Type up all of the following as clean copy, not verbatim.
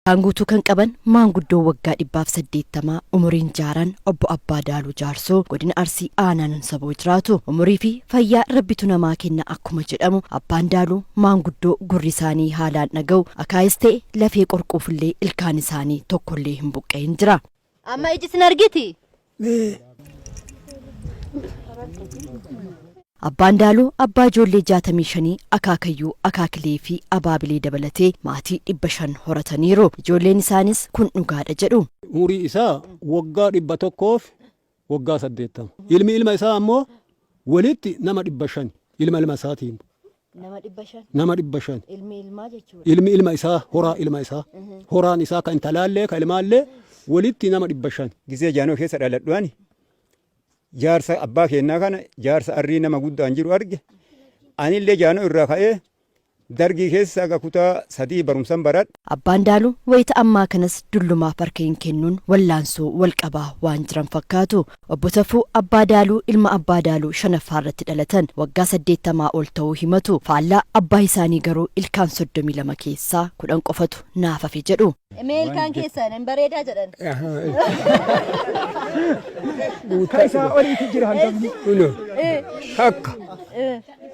Kan guutuu kan qaban maanguddoo waggaa 180 umuriin jaaran Obbo Abbaa Daaluu Jaarsoo godina Arsii aanaa Nansaboo jiraatu. Umurii fi fayyaa Rabbitu namaa kenna akkuma jedhamu, Abbaan Daaluu maanguddoo gurri isaanii haalaan dhaga'u, akaayis ta'e lafee qorquufillee ilkaan isaanii tokkollee hin buqqa'in jira. Amma iji sin argiti? Abbaan Daaluu abbaa ijoollee 65, akaakayyuu, akaakilee fi abaabilee dabalatee maatii 500 horataniiru. Ijoolleen isaanis kun dhugaadha jedhu. Umurii isaa waggaa 100f waggaa 80. Ilmi ilma isaa ammoo walitti nama 500 ilma ilma isaatiin. Nama 500. Nama 500. Ilmi ilmaa jechuudha. Ilmi ilma isaa, horaa ilma isaa. Horaan isaa ka intalaallee ka ilmaallee walitti nama 500. Gizee jaanoo keessa dhaladhu ani jaarsa abbaa keennaa kana jaarsa arrii nama guddaan jiru arge. Anillee jaanoo irraa ka'ee dargii keessa aga kutaa 3 barumsan baradhe. Abbaan Daaluu wayita ammaa kanas dullumaaf harka hin kennuun wallaansoo wal qabaa waan jiran fakkaatu. Obbo Tafuu Abbaa Daaluu ilma Abbaa Daaluu shanaffaarratti dhalatan. Waggaa 80 ol ta'uu himatu. Faallaa abbaa isaanii garuu ilkaan 32 keessaa 10 qofatu naaf hafe jedhu. Mee ilkaan keessan hin bareedaa jedhan. Ka isaa oliitu jira hangafni. Kunoo takka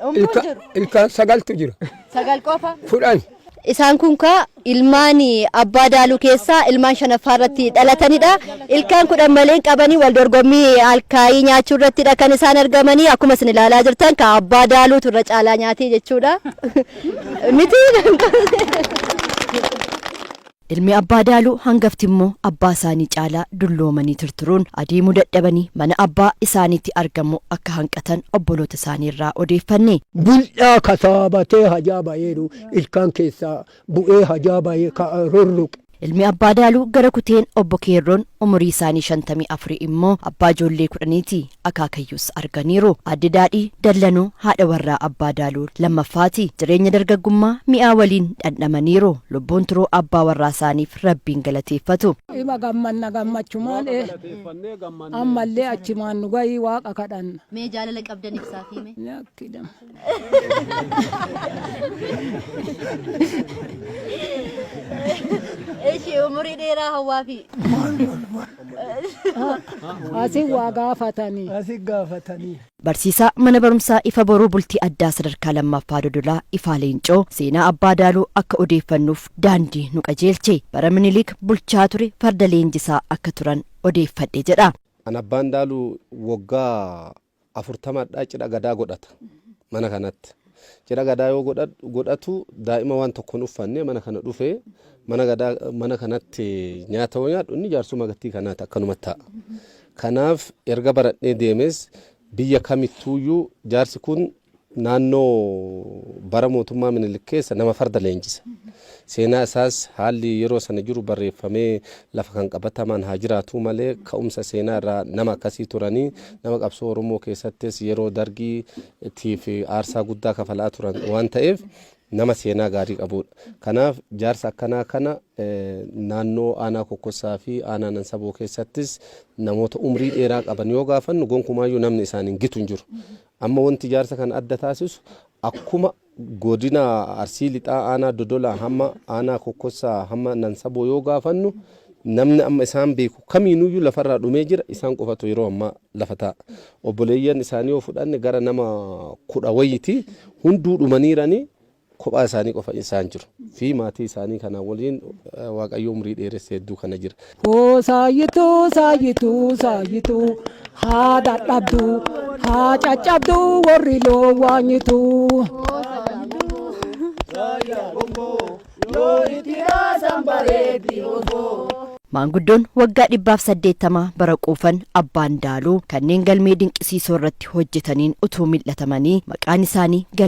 Umtuun jiru. Ilkaan sagaltu jira. Sagal qofa. 10. Isaan kun kaa ilmaan Abbaa Daaluu keessaa ilmaan shanaffaa irratti dhalatanidha. Ilkaan 10 malee hin qabanii wal dorgommii alkaayii nyaachuu irrattidha kan isaan argamanii. Akkuma isin ilaalaa jirtan ka Abbaa Daaluutu irra caalaa nyaatee jechuudha. Miti. Ilmi Abbaa Daaluu hangafti immoo abbaa isaanii caalaa dulloomanii tirtiruun adeemuu dadhabanii mana abbaa isaaniitti argamuu akka hanqatan obboloota isaanii irraa odeeffanne. Bul'aa kasaabatee hajaa bayeeru ilkaan keessaa bu'ee hajaa bayee ka rurruqe. Ilmi Abbaa Daaluu gara kuteen Obbo Keerroon umurii isaanii 54 immoo abbaa ijoollee 10ti. Akaakayyuus arganiiru. Aadde Daadhii Dallanuu haadha warraa Abbaa Daaluu lammaffaati. Jireenya dargaggummaa mi'aa waliin dhandhamaniiru. Lubbuun turuu abbaa warraa isaaniif Rabbiin galateeffatu. Ima gammanna gammachumaan ammallee achimaan nu gahii waaqa kadhanna. Mee jaalala qabdan ibsaafii mee. Lakki dama. Ishi umurii dheeraa hawwaafii. Asin waa gaafatanii. Asi gaafatanii. Barsiisaa mana barumsaa Ifa Boruu Bultii Addaa Sadarkaa 2ffaa Dodolaa Ifaa Leencoo seenaa Abbaa Daaluu akka odeeffannuuf daandii nu qajeelche. Bara Minilik bulchaa ture farda leenjisaa akka turan odeeffadhe jedha. An Abbaan Daaluu woggaa 40 hadhaa cidha Gadaa godhata mana kanatti. Cidha Gadaa yoo godhatu daa'ima waan tokko hin uffanne mana kana dhufee mana Gadaa mana kanatti nyaata yoo nyaadhu inni jaarsuma gattii kanaati akkanumatti taa'a. Kanaaf erga baradhee deemes biyya kamittuuyyuu jaarsi kun naannoo bara mootummaa Minilik keessa nama farda leenjisa. Seenaa isaas haalli yeroo sana jiru barreeffamee lafa kan qabatamaan haa jiraatuu malee ka'umsa seenaa irraa nama akkasii turanii nama qabsoo Oromoo keessattis yeroo Dargii tiif aarsaa guddaa kafalaa turan waan ta'eef nama seenaa gaarii qabuudha. Kanaaf jaarsa akkanaa kana naannoo aanaa Kokkossaa fi aanaa Nansaboo keessattis namoota umrii dheeraa qaban yoo gaafannu gonkumaayyuu namni isaaniin gitu hin jiru. Amma wanti ijaarsa kana adda taasisu akkuma godina Arsii Lixaa aanaa Dodolaa hamma aanaa Kokkossaa hamma Nansaboo yoo gaafannu namni amma isaan beeku kamiinuyyuu lafarraa dhumee jira, isaan qofatu yeroo ammaa lafa taa'a. Obboleeyyan isaanii yoo fudhanne gara nama 10 wayiiti, hunduu dhumaniirani, kophaa isaanii qofa isaan jiru fi maatii isaanii kana waliin Waaqayyo umrii dheeresse hedduu kana jira. Hoo saayyituu saayyituu saayyituu haa dadhabduu haa caccabduu warri loon waanyituu. Maanguddoon waggaa 180 bara quufan Abbaan Daaluu kanneen galmee dinqisiisoo irratti hojjetaniin utuu mil'atamanii maqaan isaanii galmee.